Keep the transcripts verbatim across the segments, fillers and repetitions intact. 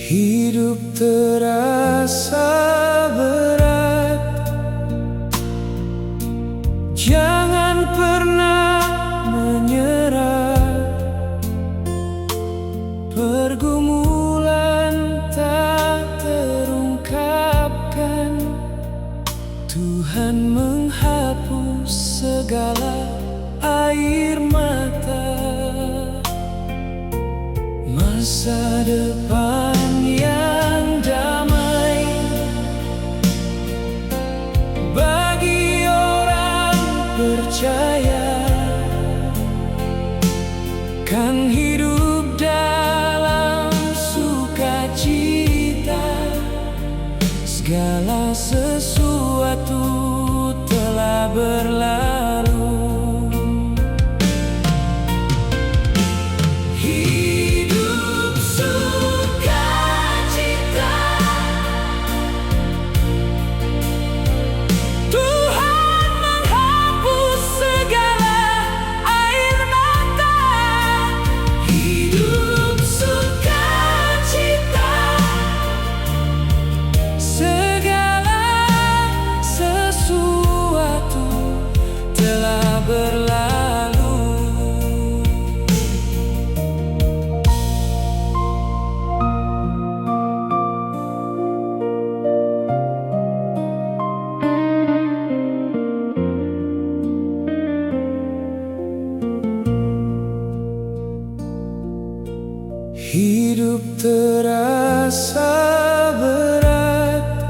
Hidup terasa berat, jangan pernah menyerah. Pergumulan tak terungkapkan, Tuhan menghapus segala air mata. Masa depan yang damai bagi orang percaya, kan hidup dalam sukacita. Segala sesuatu telah berlalu. Hidup sukacita, Tuhan menghapus segala air mata. Hidup sukacita, segala sesuatu telah berlalu. Hidup terasa berat,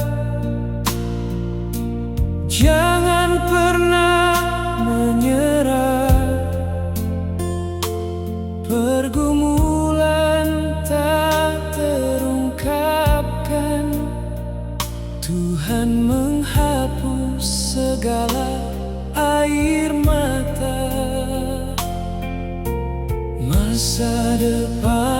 jangan pernah menyerah. Pergumulan tak terungkapkan, Tuhan menghapus segala air mata. Masa depan